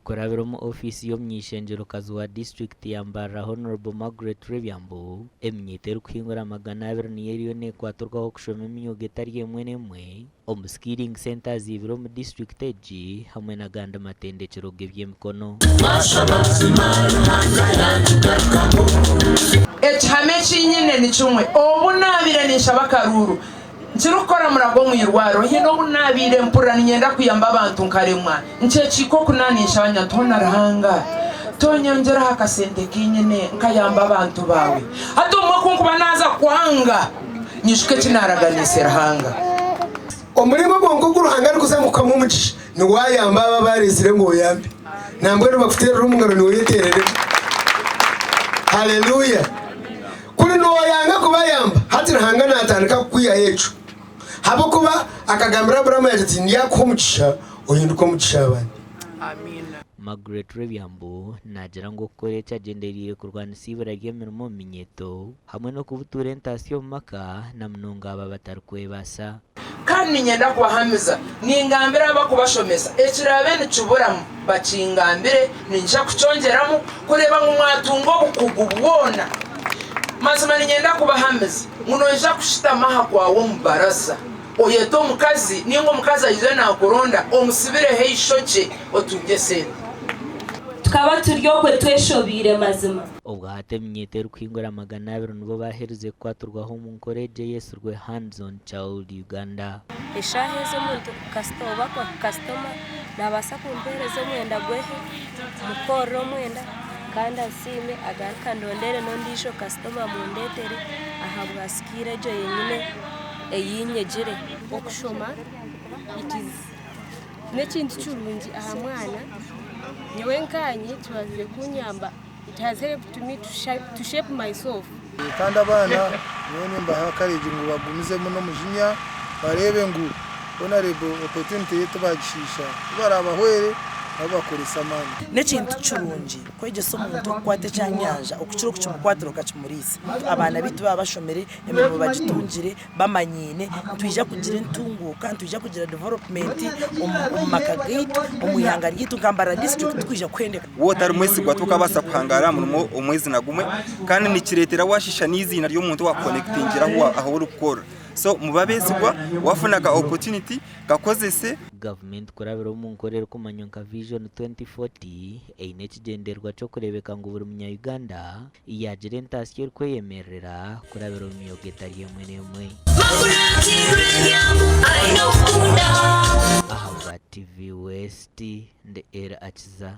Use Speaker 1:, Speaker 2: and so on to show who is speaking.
Speaker 1: Kurabira omu ofiisi y'omuny'eishengyerokazi wa disiturikiti ya Mbarara Hon. Margaret Rwebyambu, eminyeeto erikuhingura 200 niyo eriyo nekwatirwaho kushoma emyooga etari emwe n'emwe omu skilling centres ibiri omu disiturikiti egi hamwe n'agandi matendekyero g'eby'emikono.
Speaker 2: Ekihama eki nyine ni kimwe, obu naabaire ninshaba akaruuru nkirikukora murago omu irwariro, haine obu naabaire mpurira niinyenda kuyamba abantu nkaremwa. Nkyekiika oku naaba ninshaba ngira nti, Hoona Ruhanga, tonyongyera aha kasente ki nyine nkayamba abantu baawe. Hati obumwe ku nkuba naaza kwanga, nyijuka eki naaraganiise Ruhanga.
Speaker 3: Omuringo gwonka ogu Ruhanga arikuza ngu kuhamu omugisha ni waayamba abo abaaretsire ngu oyambe. Nambwenu bakuteerera omu ngaro niiwe oyeteereremu. Haleluya! Kuri nooyanga kubayamba, hati Ruhanga naatandika kukwihaho ekyo. Ahabw'okuba akagambira Abrahamu yaagira ati, Ndyakuha omugisha, ohinduke omugisha aha bandi.
Speaker 1: Margaret Rwebyambu naagira ngu okukora eki agyendereire kurwanisa eibura ry'emirimo omu minyeeto hamwe n'okubutuura entaasya omu maka na munonga abo abatarikwebaasa.
Speaker 2: Kandi niinyenda kubahamiza, ningambira abakubashomesa, ekiraabe nikiburamu bakingambire, niinyija kukyongyeramu kureeba ngu mwatunga obukugu bwona. Mazima niinyenda kubahamiza ngu noija kushutama aha kwawe omu baraza, oyete omukazi nainga omukazi aije naakuronda, omutsibireho eishokye otungye esente.
Speaker 4: Tukaba turi okwe tweshobeire mazima.
Speaker 1: Obwahati eminyeeto erikuhingura 200 nibo baaherize kukwatirwaho omu nkora egi eyetsirwe Hands on Child Uganda.
Speaker 4: Eshaaha ezi omuntu kasita oba kasitoma naabaasa kumpeereza omwenda gwe, mukorere omwenda kandi ansiime agaruke andondere n'ondiijo kasitoma amundeetere ahabwa sikiilo egyo yenyine ei nyegire.
Speaker 5: Okushoma it is n'ekintu kirungi aha mwana, nyowe nkanye kibazire kunyamba. It has helped me to shape myself.
Speaker 6: Kandi abaana nyowe nimbaha courage ngu bagumizemu n'omujinya bareebe ngu Honarebo opportunity ye tibagishiisha, kubarabahwere nabo bakorese amaani.
Speaker 7: N'ekintu kirungi kwegyesa omuntu okukwata eky'anyanja okukira okukimukwatira okakimuriisa. Abaana baitu baaba bashomire, emirimo bagitungire, bamanyiine, nitwija kugira entunguuka, nitwija kugira development omu maka gaitu, omu ihanga ryaitu nka Mbarara district tikwija kuhendeka.
Speaker 8: Waaba otari mwesigwa tokabaasa kuhangaara aha murimo omwezi na gumwe kandi nikireetera waashiisha n'eiziina ry'omuntu owaakukonekitingira ahu orikukorera. So mube abeesigwa, waafuna ka opportunity kakozese.
Speaker 1: Gavumenti kurabira omu nkora erikumanywa nka Vision 2040 eine ekigyendererwa ky'okureebeka ngu buri munya Uganda yaagira entaasya erikweyemererera kurabira omu myoga etari emwe n'emwe. Ahabwa TV West, ndi Elly Akiza.